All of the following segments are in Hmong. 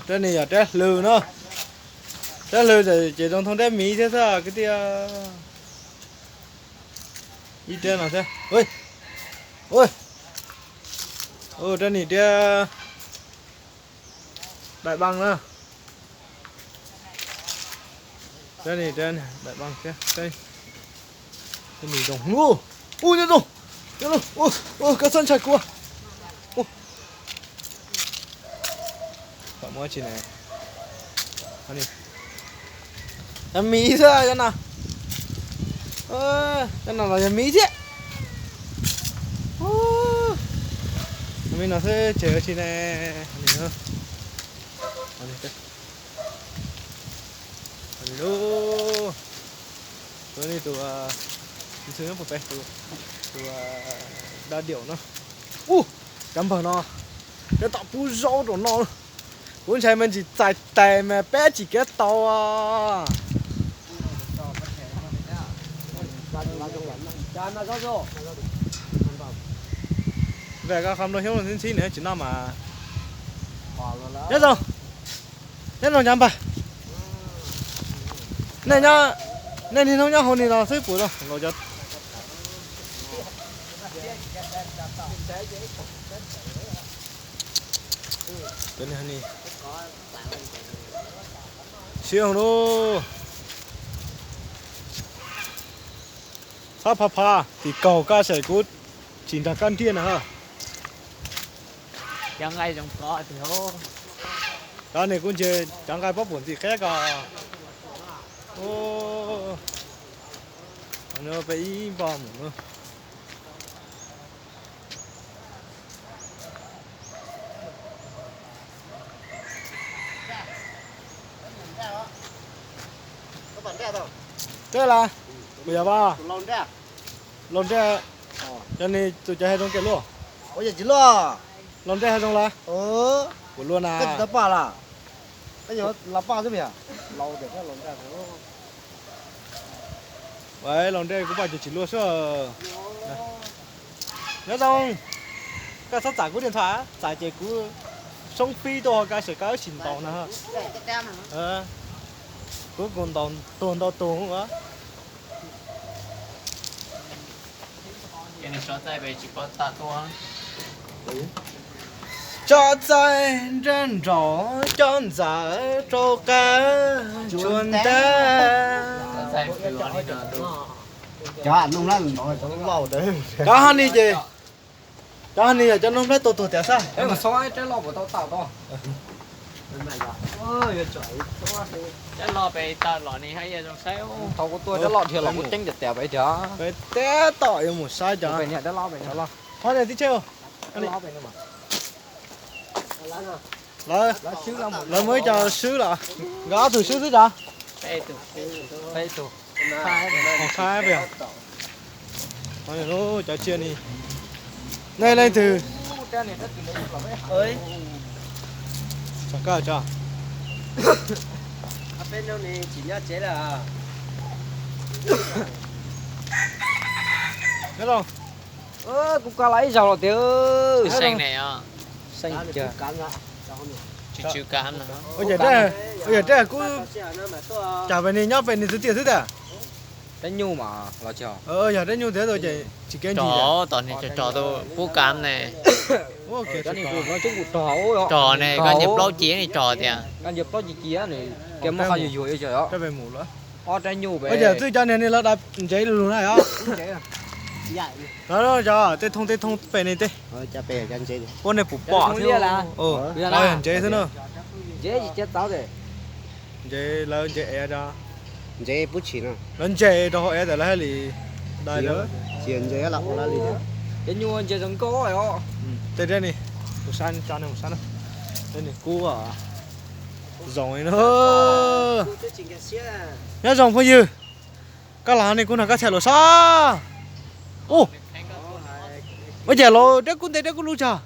Rab ni yog rab hlw no. Rab hlw ces zoo thooj rab miv thiab xwb kwv tij. Ib rab no thiab. Rab ni rab daim npab na. Rab ni rab daim npab thiab. Rab ni zoo. Ub, nyob zoo. Nyob zoo. Koj txhob ntshai kuv. Yog miv xwb cov no. Cov no los yog miv thiab. Miv no xwb ces ua tsi ne. Tus, tus, tus da diaum no. Ub, cov npawg no, peb tom pub zaub rau no. Kuv ntshai me ntsis txais tes mas peb tsis kev tau. Ve koj qhov nplooj xyoob ntxhib ntxhib nws tsis noj mas. Nyob zoo, nyob zoo cov npawg. Nej niaj hnub nyob hauv ni los xwb puas los cov siab lub. Txhob phav phav tim kaug koj sem kuv tsis nrog koj nriag na. Cov nqaij zoo kov tiag. Cov ni kuv ntsia cov nqaij pob puas ntxim qhiab ko. Peb ib npoj mus. Teb las, kuv yog Vaj. Laus Nraj, cov ni tus cov hais zoo kiag luaj. Laus Nraj hais zoo las. Kuv luaj na. Laus Nraj kuv pom ces tsis luaj xwb. Nyob zoo, koj txhob txais kuv diam tha, txais ces kuv soob fib tuaj ho koj sawv koj wb sim ntaus na. Kuv kuv ntaus tuag ntau tus. Tso txaij nrab nraud cov ntxawm rau qab tsuas ntab. Cov ha ni ces, cov ha ni yog cov noob nplhaib tuag tuag tias xwb. Cov loj pem tawm los ni hab yog zoo saib. Thaum kuv tuaj cov loj dhia los kuv ceeb tias tias pem tias. Pem teb tom yuav mus saib cov. Qhov niag tib tsheb. Lawv, lawv muaj ib co swb los, nkawd ob tug swb xwb cov. Cov tsiaj ni, nej leej twg? Nyob zoo. Kuv koj los ib zaug los tiag. Ua yam dab, kuv cas pem ni nyob pem ni twb tiag xwb tiag. Dab nyuj mas los tsis, yog dab nyuj tiag ces tsis kev ntsis. Tom ni tso tso tus pub kam ne. Rog ne, koj nyias plaub ci ne rog tias. Koj nyias plaub ci ci, kev muab qhov yuag yuag yuav os. Ob rab nyuj pem. Twb cov niag ni lawv da ntsev lug na os. Tej thooj tej thooj pem ni tej. Puab nej puas pom thiab. Ntsev xwb na. Ntsev lawv ntsev ev. Lawv ntsev rau hauv ev tas lawv haj li. Cov nyuj ntsev zoo nkauj os. Tej dab ni, mus saib, tso nej mus saib na. Dab ni kub zoo li no. Nyob zoo phooj ywg, koj los ni kuv nrog koj txhais lus sab. Ua, ua cas los dab kub nte dab kub lub tsag.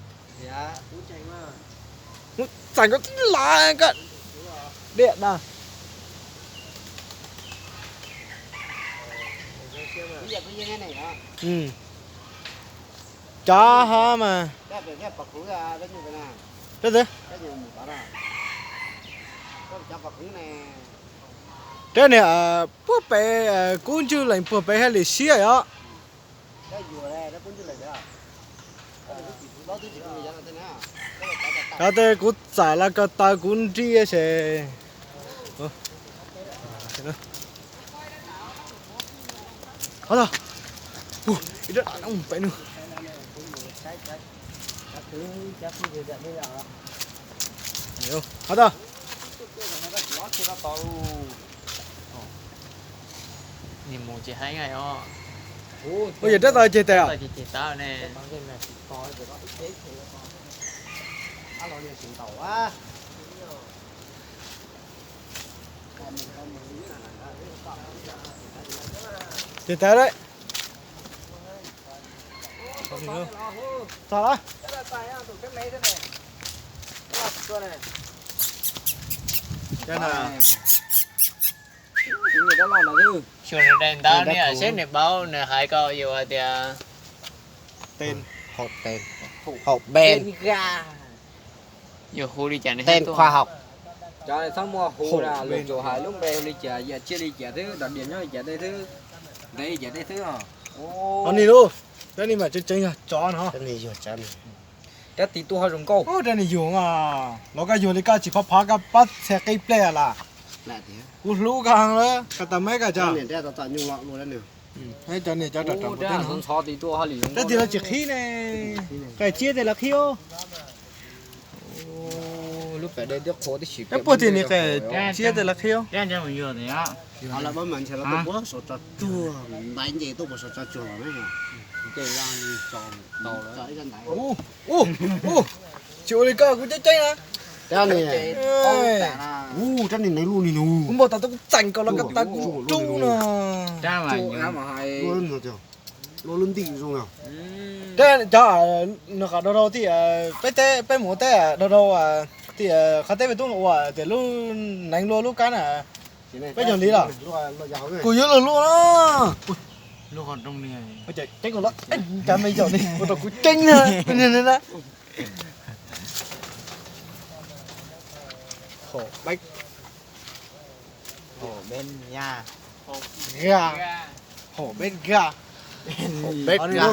Txais nkawd tib lawm koj. Diam na. Cov ho mas. Peb xwb. Rab niag puag pem kub ntswg lees puag pem hais li siab os. Cov tej kuv txais los ko taw kuv nrig se. Hov tag. Ib rab dam no pem no. Hov tag. Mus ces heev os. Ua yog rab taw ceg tais os. Ceg tais lawm. Txog lawm. Xyoo no dai ntawv ni seb nws paub nws hais kom yus hais tias hauv ben, yus hu li cas nws hais tuaj. Cov txhob muaj hu, lus tsuas hais lub npe hu li cas, yam tsiaj li cas xwb, dog diam nyob li cas tej xwb, ntev li cas tej xwb. Ni lub, rab ni mas tseeb tseeb yog tsov no. Rab tis tuaj ho zoo nkauj. Rab ni yuag, los koj yuag li koj tsis phav phav koj pab txhia qib plej las. Kuv hlub koj heev lawm, koj tau me koj cov. Cov niag cov tis los tsis qhib ne, qe tsiab tej los qhib os. Lub pas dej twb qhuav tib si, peb puag tim ni qe tsiab tej los qhib os. Ntaiv nce tuaj puas sav tso tsuag los ne. Tsis ua li koj kuv ceeb ceeb na. Rab ni neeg luj ni nus. Kuv npau taws tau kuv txeem kom los koj taw kuv rub no. Lub ntim zoo. Cov nws qhov dhau dhau tim peb teb, peb mus teb dhau dhau tim qhov teb peb tub ua tias lub neev luaj lub kab na. Peb yog li los kuv yuav luag luaj na. Ceeb kom los cas me yom li ua rau kuv ceeb na. Hom peb ga, hom peb ga, hom peb ga.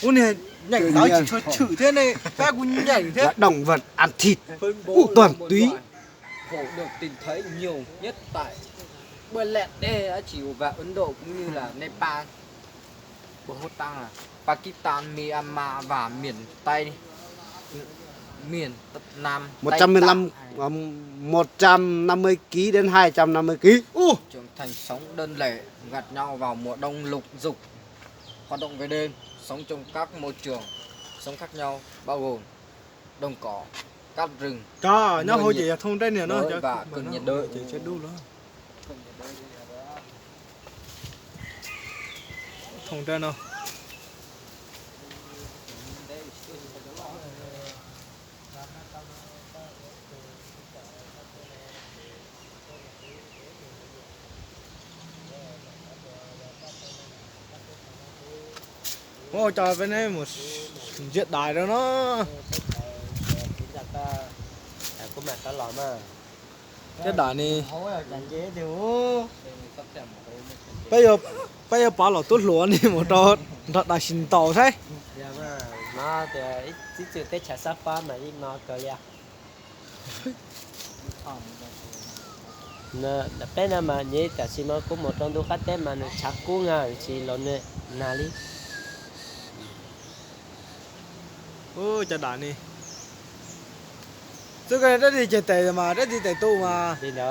Ub, niag nyeem ntawv tsis tshua tshwm thiab ne, pab kuv nyeem thiab. Động vật ăn thịt, toàn túy. Hổ được tìm thấy nhiều nhất tại Bangladesh, Ấn Độ cũng như là Nepal, Bhutan, Pakistan, Myanmar và miền Tây, miền Nam, Tây Tạng. Một trăm mười lăm, ờ, một trăm năm mươi ký đến hai trăm năm mươi ký. Ub, trưởng thành sống đơn lẻ, gạt nhau vào mùa đông lục dục, hoạt động về đêm, sống trong các môi trường sống khác nhau, bao gồm đồng cỏ, cát rừng, nyob hauv ces yog thooj rab niag no và cực nhiệt đới. Thooj rab no. Muab ua cov peb neb mus ntsia dais rau no. Cov dais ni, peb yuav pov los tub hluas ni mus rau nrog dais sis ntaus saib. Peb no mas nyiam tam sim no kuv mus rau ntu qab teb mas nws tshav kub na, tsis los nag li. Ub, cov dais ni, xwb koj dab tsi ceg tes mas dab tsi tes tu mas li ntawd.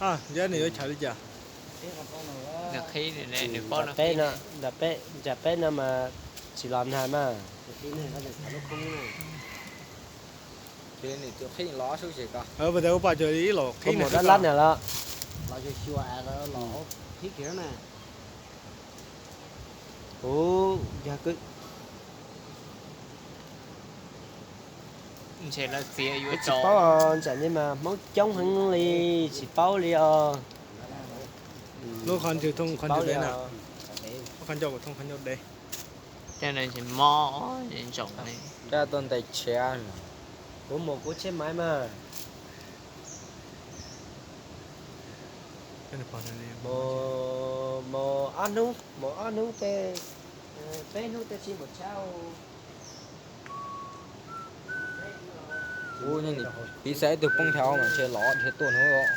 Nws yuav chaw li cas? Nram peb no mas tsis los nag mas. Ua dab lab na los. Ub, yog tsis paub, ntshe mas Hmoob coob heev li, tsis paub li os. Lub qhov ntswg thooj qhov ntswg dev na. Qhov ncauj thooj qhov ncauj dev. Tej no ntshe mob ntsoov li. Dab tuaj ntes tshiav. Kuv mus kuv tsheb maiv mas. Mus ob hnub, mus ob hnub tej, peb hnub tej tsis mus tshab. Piv xav ib tug poob nrhav mas ntshe los ntshe tuaj hnub.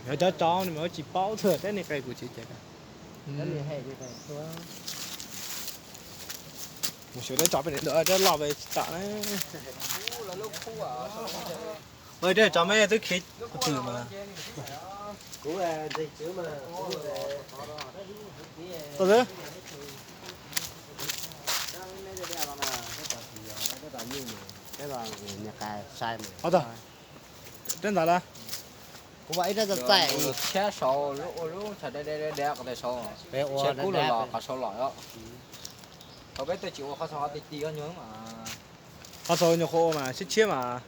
Yog cov tsov no mas tsis paub thiab, teb neeg qe kuv tsis ces. Mus xyuas dab tso peb niam ntawd dab loj ve tsis tam na. Ua dab tso meb twb khiav twm mas. Tau xwb. Ov, dab ntawd lawm. Kuv ua ib dab txaij txaij. Tshab saud ua lub thav dab dab dab qhov saud, tshab kub los los qhov saud los os. Thaum peb twb tsis ua qhov saud qhov ti ti nyuag mas. Qhov saud nyuag qhuav ua mas tshiab tshiab mas.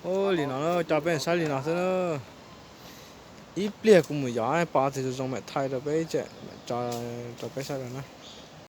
Ua li no coj peb saib li no xwb na. Ib pliag kuv mus yos pom tus zoo zoo mam thaij rau peb, tso rau peb saib rau na.